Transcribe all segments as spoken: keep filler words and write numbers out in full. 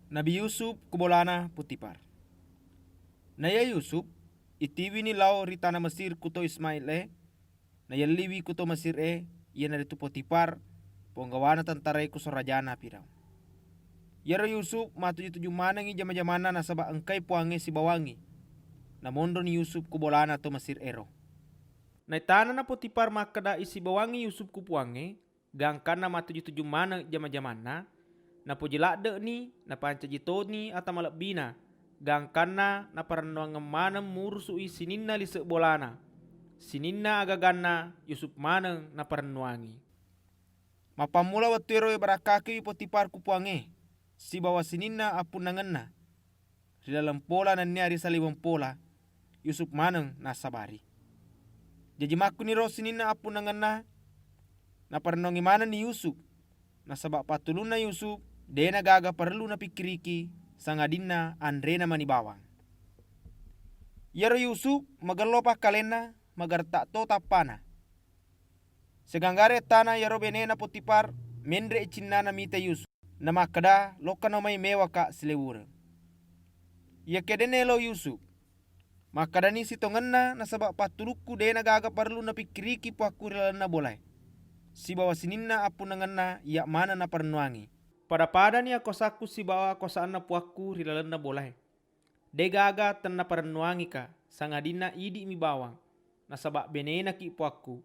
Nabi Yusuf ku bolana Potifar. Naiya Yusuf itiwini lao ri tana Mesir ku to Ismail-é, nayelliwi ku to Mesir-é, iyanaritu Potifar, ponggawana tentaraé ku sorajana Firaun. Iyaro Yusuf matuju-tuju manengngi jama-jamanna nasaba engkai Puwangnge sibawangngi. Namonroni Yusuf ku bolana to Mesir-éro. Naitanana Potifar makkeda isibawangngi Yusuf ku Puwangnge, gangkanna matuju-tuju maneng jama-jamanna, napoji ladde'ni, napancaji toni ata malebbina, gangkanna naparennuangeng maneng murusu'i sininna lise' bolana. Sininna agaganna Yusuf maneng naparennuangi. Mappammula wettuéro ibarakkakiwi Potifar ku Puwangnge sibawa sininna appunnangenna ri laleng pola nennia ri saliweng pola, Yusuf maneng nassabari. Jaji makkuniro sininna appunnangenna naparennuangngi manenni Yusuf, nasaba pattulunna Yusuf dé'na gaga parellu napikkiriki, sangadinna anréna mani bawang. Iyaro Yusuf magello pakkalénna, magaretta to tappana. Siaga ettana iyaro bénéna Potifar ménré'i cinnana mita Yusuf, namakkeda, "Lokkano mai méwaka siléwureng." Iyakiya dé' naélo Yusuf, makkedani, "Sitongenna nasaba pattulukku dé'na gaga parellu napikkiriki puwakku ri lalenna bolaé, sibawa sininna appunnangenna iya' maneng naparennuangi. Pada-padani akuwasakku sibawa akuwasanna puwakku ri lalenna bolaé. Dé'gaga tennaparennuangika, sangadinna idi'mi bawang, nasaba bénénaki puwakku.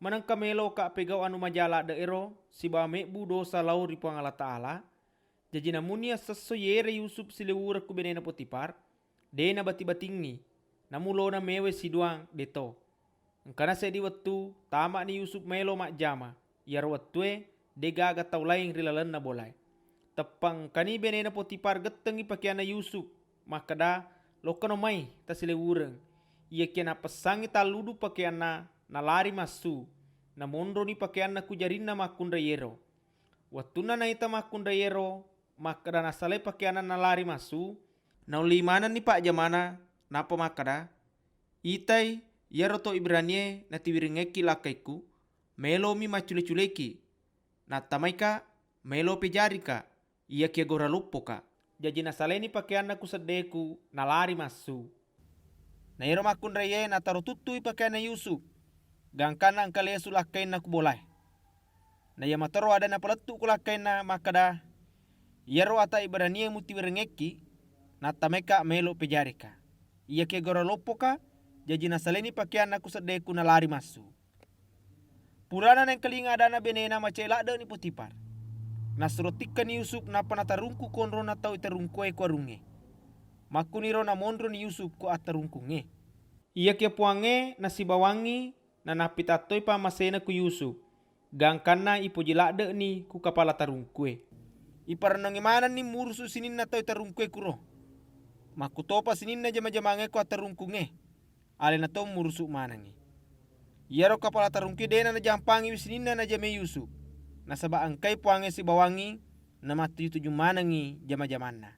Manengka méloka pégau anu maja ladde'éro sibawa mébbu dosa lao ri Puwang Allataala." Jaji namuni assesso yéré Yusuf siléwureng ku bénéna Potifar, dé' nabati-batingngi, namulona méwai siduwang dé'to. Engkana séddi wettu, tama'ni Yusuf maélo majjama. Iyaro wettué, dé'gaga tau laing ri lalenna bolaé. Teppa engkani bénéna Potifar gettengngi pakéyanna Yusuf, makkeda, "Lokkano mai, tasiléwureng." Iyakiya napessangngi talludu pakéyanna, nalari massu. Namonroni pakéyanna ku jarinna makkunraiéro. Wettunna naita makkunraiéro, makkeda nasalai pakéyanna nalari massu, naulléi manenni pajjamana, nappa makkeda, "Itai, iyaro to Ibranié natiwirengngékki lakkaikku, mélomi macculé-culéki. Nattamaika, mélo péjarika, iyakiya gora loppoka." Jaji nasalaini pakéyanna ku seddéku, nalari massu. Na iyaro makkunraié nataro tuttui pakéyanna Yusuf, gangkanna engka lésu lakkainna ku bolaé. Na iya matoro ada napalettu ku lakkainna makkeda, "Iyaro ata Ibranié mutiwirengngékki, nattamaika mélo péjarika. Iyakiya gora loppoka." Jaji nasalaini pakéyanna ku seddéku nalari massu. Purana naéngkalinga adana bénéna, macai ladde'ni Potifar. Nassuro tikkani Yusuf nappa natarungku konrona tau itarungkué ku arungngé. Makkuniro namonroni Yusuf ku attarungkungngé. Iyakiya Puwangnge nasibawangngi, nanappitatto i pammasena ku Yusuf, gangkanna ipoji ladde'ni ku kapala tarungkue. Iparennongngi manenni murusu sininna tau tarungkue kuro. Makkutopa sininna jama-jamangngé ku attarungkungngé, alena to murusu manengngi. Iyaro kapala tarungkue dé'na najampangiwi sininna najamai Yusuf, nasaba engkai Puwangnge sibawangngi, namattuju-tuju manengngi jama-jamanna.